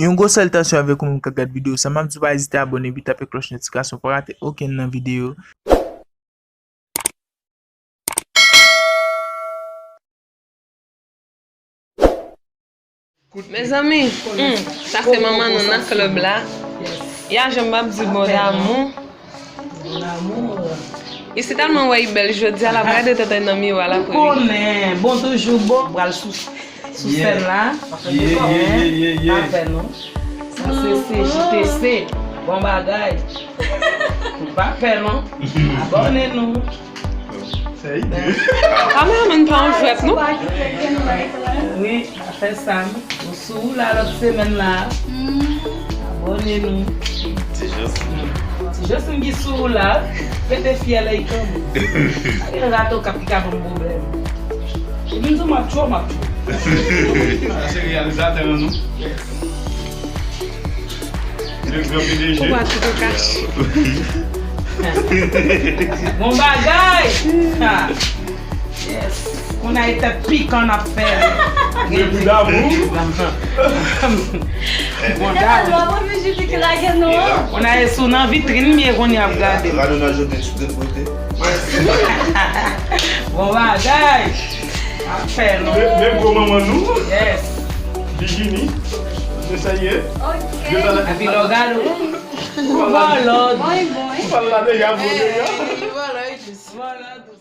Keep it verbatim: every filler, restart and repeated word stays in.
Yon gwo salitasyon avèk ou menm k ap gad videyo sa. M ap di w pa ezite abòne epi tape klòch notifikasyon pou w pa rate okenn nan videyo. Mezanmi, hmm, sa se manman nou nan klèb la. Ya, jan m ap di bon damou. Bon damou. Isit tèlman wè li bèl jodi a, l ap gade tèt li nan miwa la pou li. Konnen, bon toujou bon. Pral sou, sou sèn la. Yeah, yeah, yeah, yeah, yeah. Pa pè non. Sa se C J T C. Bon bagay. Pa pè non. Abòne nou. Kameramann pa an jwèt non. Wi, afè sa. Nou sou woula lòt semèn la. Abòne nou. Ti Josline. Ti Josline ki sou woula. Pete fyèl li kanmenm. Pa gen rate okap ki ka ban m pwoblèm. Epi m di w m ap tchwe w, m ap tchwe w. Sa se reyalizatè an nou. Le gran P D G. Ou pa tout kache. Bon bagay! Ha! Yes. Kounye a e tèt pikan n ap fè. Depi damou. Bon damou. Kounye a e sou nan vitrin m ye kounye a ap gade. Rado nan jote ti de kote. Bon bagay. Ap fè non. Men, men gwo manman nou. Yes. Bikini. Se sa ye. Ok. Epi lò gade. Vòlò. Bon, bon. Vòlò deja, bon deja. Vòlò.